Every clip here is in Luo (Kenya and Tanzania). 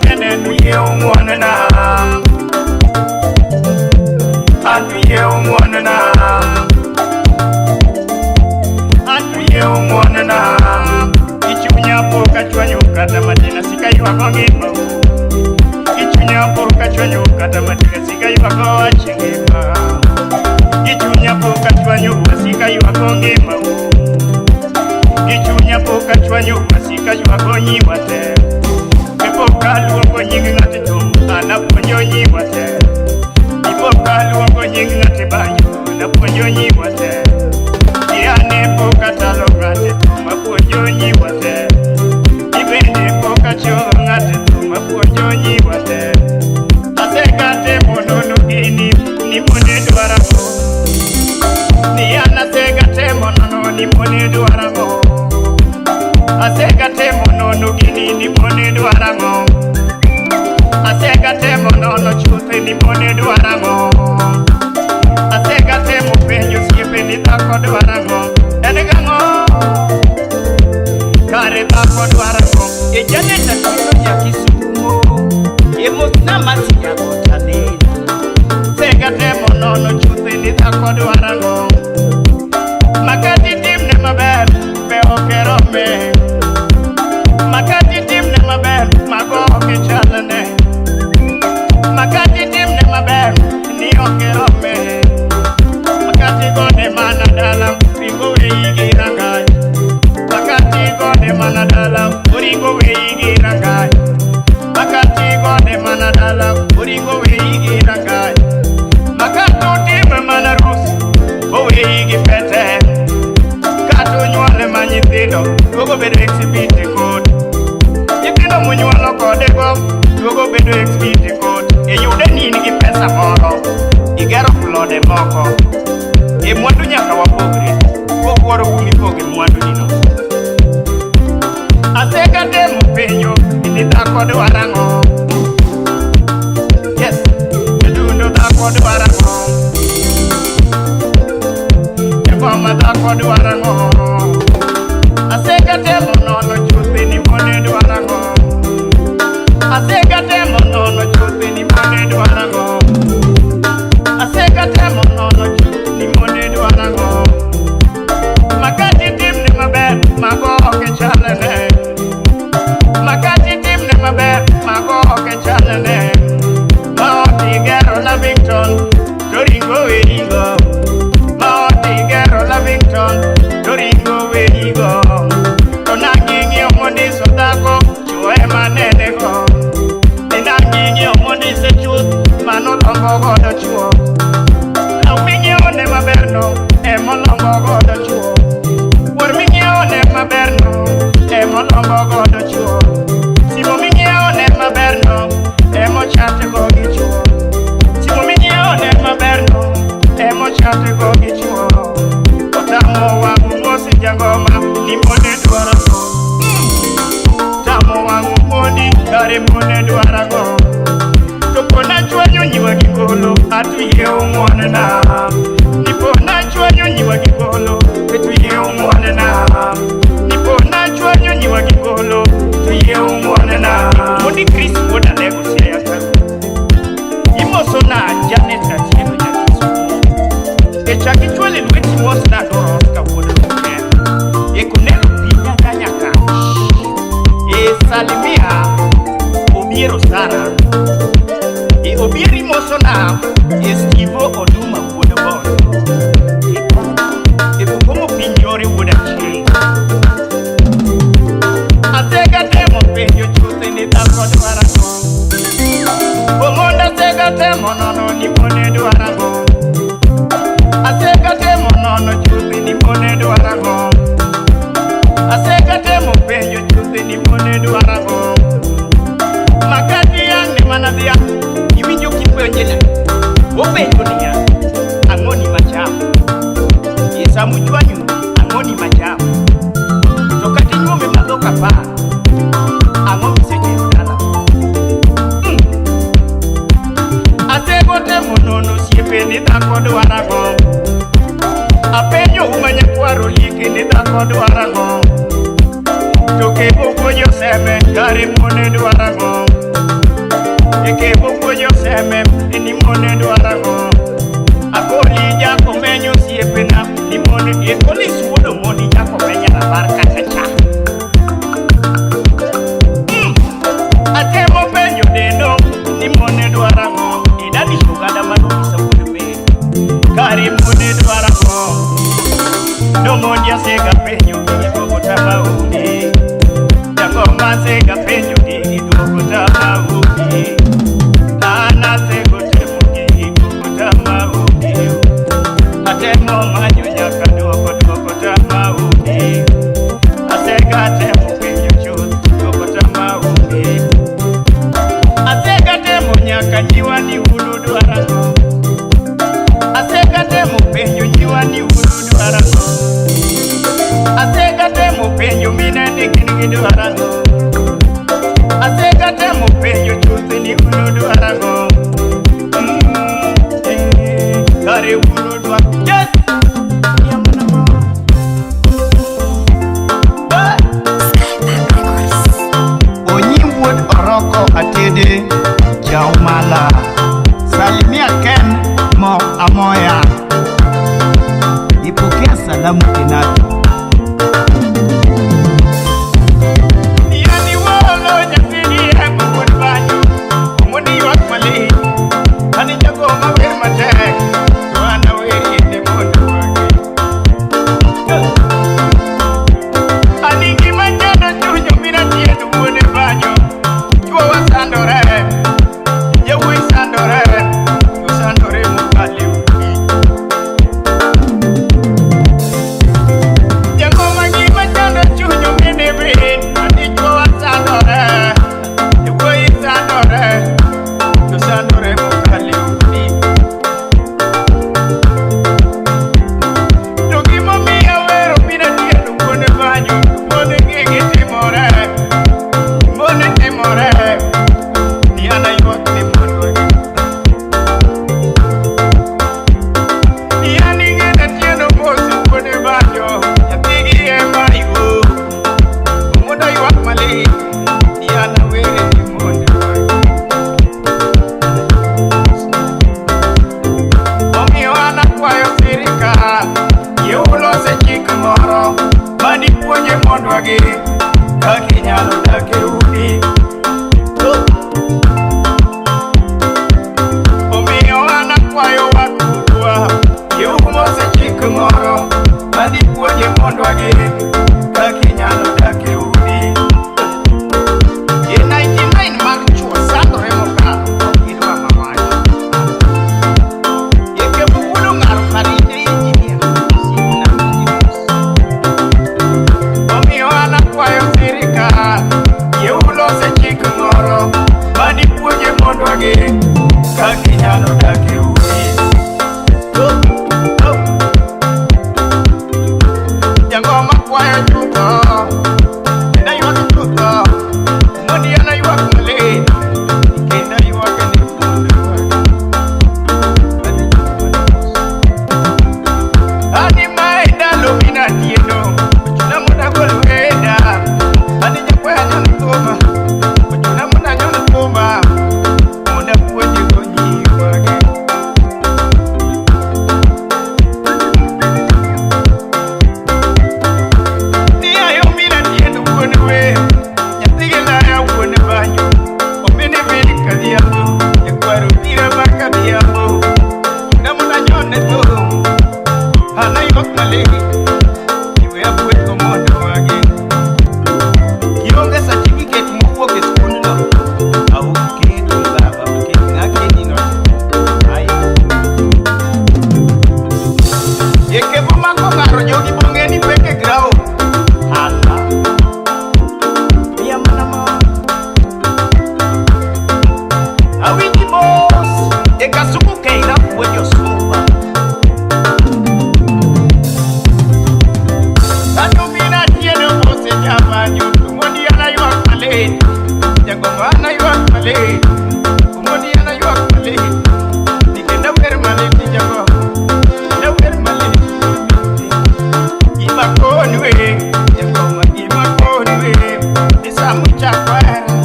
kende to yie ung'won-na. An to yie ung'won-na. An to yie ung'won-na. Ichunya pok achwanyo kata matin asika ywago ngimau. Ichunya pok achwanyo kata matin asika ywago wach ngima. Ichunya pok achwanyo asika ywago ngimau. Ichunya pok achwanyo asika ywago nyiwa te. Ipok aluongo nying ng'ato thum an apuonjo nyiwa te. Ipok aluongo nying ng'ato banjo an apuonjo nyiwa te. Iyane pok atalo ng'ato thum apuonjo nyiwa te. Ibende pok achodho ng'ato thum apuonjo nyiwa te. Asegatemo nono gini ni mone dwaro. Ni an asegatemo nono ni mone dwaro. Asegatemo nono gini ni mone dwaro. Asegatemo nono chuth ni mone dwaro. Asegatemo penjo osiepe ni dhako dwaro. En gang'o? Kare dhako dwaro. E Janet Atieno ja Kisumo, e mosna Masi Jagotalina. Asegatemo nono chuth ni dhako dwaro. Makati timne maber be ok erome. Makati timne maber mago ok chalne. Makati timne maber ni ok erome. Makati gone mana dala ringo weyi gi rangach. Makati gone mana dala oringo weyi gi rangach. Makati gone mana dala oringo weyi gi rangach. Makati otime mana rus oweyi gi pete. Kata onywole ma nyithindo duogo bedo exhibit e court. Nyithindo monyuolo kode go duogo bedo exhibit e court. Iyude ni in gi pesa moro, igero plode moko. E mwandu nyaka wapogre, kokworo kumipoge mwandu ni no. Asegatemo penjo ni dhako dwaro ang'o. Yes, jadundo dhako dwaro ang'o. Jagoma dhako dwaro ang'o. Asegatemo nono chuth ni mone dwaro ang'o. Asegatemo nono chuth ni mone dwaro ang'o. Asegatemo nono chuth ni mone dwaro ang'o. Makati timne maber, mago ok chalne. Makati timne maber, mago ok chalne. Ma ot igero Lavington, to ringo weyigo. Ma ot igero Lavington, to ringo weyigo. To nanging'iyo mondiso dhako, chwo ema nenego. Ni nanging'iyo mondise chuth, mano lombo godo chwo. Law ming'iewone maberno, emolombo godo chwo. Wuor ming'iewone maberno, emolombo godo chwo. Simo ming'iewone maberno, emochate go gi chwo. Simo ming'iewone maberno, emochate go gi chwo. Otamo wang' mosi jangoma, ni mone dwaro go. Tamo wang' mondi, kare mone dwaro go. To pona chwanyo nyiwa gi golo, atu yie ung'won-na. Ni pona chwanyo nyiwa gi golo, to yie ung'won-na. Ni pona chwanyo nyiwa gi golo, to yie ung'won-na. Mondi Chris wuod Alego Siaya Karu. Imoso na Janet Atieno ja Kisumo. E chak ichwale lweti mosna Dora Oscar wuod Ruken. E Konelo Pinyaka Nyakach. E Salimia Obiero Sara. E Obieri mosona e Stivo Oduma wuod Bondo. E Bokomo piny yore wuod Achieng'. Asegatemo penjo chuth ni dhako dwaro ang'o. Omondo asegatemo nono ni mone dwaro ang'o. Asegatemo nono chuth ni mone dwaro ang'o. Asegatemo penjo chuth ni mone dwaro ang'o. Makati ang' ne mana dhiang' iwinjo kipenje na. Openjo niya, ang'o ni machamo? E samuchwanyo, ang'o ni machamo? To kata inyuome ma dhok 10, ang'o misetero dala? Asegotemo nono osiepe ni dhako dwaro ang'o. Apenjo uma nyakwaro like ni dhako dwaro ang'o. To kebo puonjo seme kare mone dwaro ang'o. Ongede Jaumala. Salimia Ken Mo Amoya. Ipokea salamu Kenado. Yani wolo nyathini e wuod banyo. Omondi ywak malich. Ani jagoma wer matek. To an awerie ne mondo wagi. Ani gima chando chuny omina tiend wuone banyo. Chuowa sandore. Yawuoyi sandore. To sandore mokalo e udi. Jagoma gima chando chuny omine bin. Ani chuowa sandore. Yawuoyi sandore. To sandore mokalo e udi. To gimomiyo awero mina tiend wuone banyo. Mone gigi timore. Mone timore. Ni an aywak ni mondwagi. Ni an ing'e tiendo mos wuone banyo. Nyathigi ema iwo. Omondo ywak malit. Ni an awere ni mondwagi. Omiyo an akwayo sirikal yie ulose chik moro manipuonje mondwagi kaka inyalo dak e udi. Omiyo an akwayo wakubwa yie ulose chik moro manipuonje mondwagi kaka inyalo dak e udi. E 99 mag chuo sandore mokalo ok gidwa mawach. Yeke wuod ong'aro karite engineer. Osiepna winji mos. Omiyo an akwayo sirikal yie ulose chik moro manipuonje mondwagi kaka inyalo dak e udi. Jangoma kwayo chutho, kendo aywak chutho, mondi an aywak malit, kendo aywak ni mondwagi. Ani mae ndalo mina tieno, ochuna mondo agol wenda. Ani nyakwaya nyon thuma, ochuna mondo anyon thuma, mondo apuonje go nyikwagi. Ni ayo mina tieno wuon wer, nyathigi laya wuon banyo, omine min kadhiambo, nyakwaro bira ma kadhiambo, ochuna mondo anyone thum. An aywak malit, iwe apuonjgo mondo wagi. Kionge certificate mowuok e skundno. Aoketi baba, oket ng'akedi no. Aya. Yeke bomako ng'aro jogi bong'e ni pek e ground. Hala. Miya mana mo. Awinji mos. E kasuku keira puonjo sumba. Kata mina tieno mose jamanyo, Omondi an aywak malit, jagomba an aywak malit, Omondi an aywak malit, nikendo wer malit ni jago, kendo wer malit. Gima konwe, jagoma gima konwe, ni samuchako hera,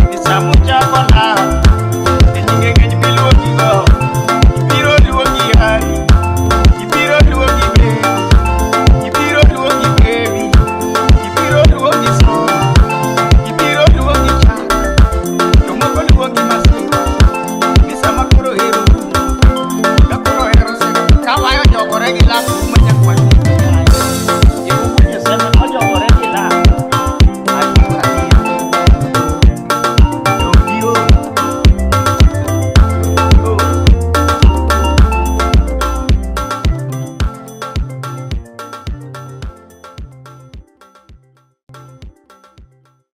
ni samuchako love, e nyinge ng'eny miluongigo, ibiro luongi hani, ibiro luongi babe. Ibiro luongi baby, ibiro luongi soda, ibiro luongi chak, jomoko luongi masira, ni sama koro hero rumo, ka koro hero osego, ka wayo jogore gi lak